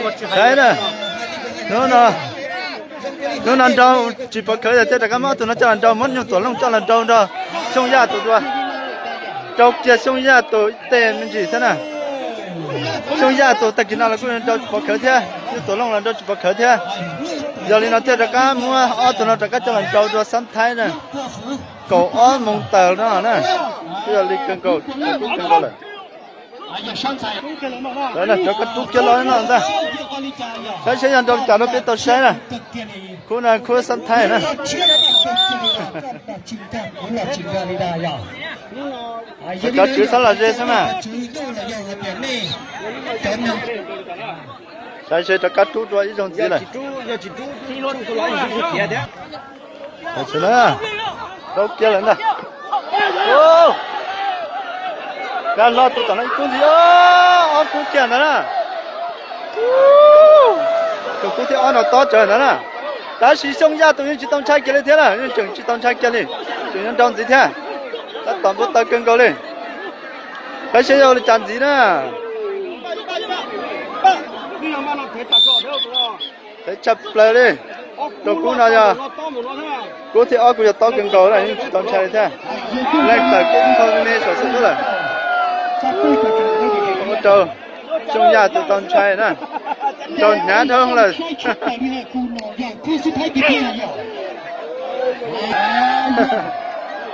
Saib na, hnub no, hnub no nrau tsis pov khawv thiaj rov qab muab ob tug no coj los nrau, muab Nyuj Tuam Looj coj los nrau nrog Xyooj Yaj tus dua. Rau kiag Xyooj Yaj tus tej me ntsis thiab na. Xyooj Yaj tus tag kis no los kuj nrau tsis pov khawv thiab, Nyuj Tuam Looj los nrau tsis pov khawv thiab. Yog li no thiaj rov qab muab ob tug no rov qab coj los nrau dua xab thaib na. Kaum ob moos tawm no na, twb yog li kawg nkaus, kub kawg nkaus lawm. Rov qab rub kiag los no ntag, saib seb yog nrau li cas rau peb tau saib na. Khub no khub xab thaib na. Cov tswv xab los ze xwb na. Saib seb rov qab rub dua ib zaug ntxiv lawm. Rau kiag lawm ntag. Kab hlo tus tom no ib kub ntxiv, ob kub kiag ntawd na. Tus kub thib ob no tob tsawv ntawd na. Tab sis Xyooj Yaj tus yeej tsis tau ntshai kiag li thiab na, yeej tseem tsis tau ntshai kiag li, tseem yuav nrau ntxiv thiab. Tab tom npau taws kawg nkaus li. Saib seb yog ua li cas ntxiv na. Tev tshaj plaws li. Rau kub no yog kub thib ob kuj yog tob kawg nkaus na, yeej tsis tau ntshai li thiab. Leej tawm kev ntho me me saum xwb lawm. Ua rau Xyooj Yaj tus tau ntshai na, nrau hnyav dhau lawm.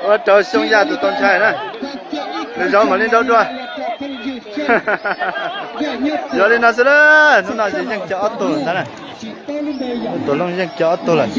Ua rau Xyooj Yaj tus tau ntshai na, lwm zaus mam li nrau dua. Yog li no xwb na, hnub no ces yeej kiag ob tug ntag na. Tuam Looj yeej kiag ob tug lawm.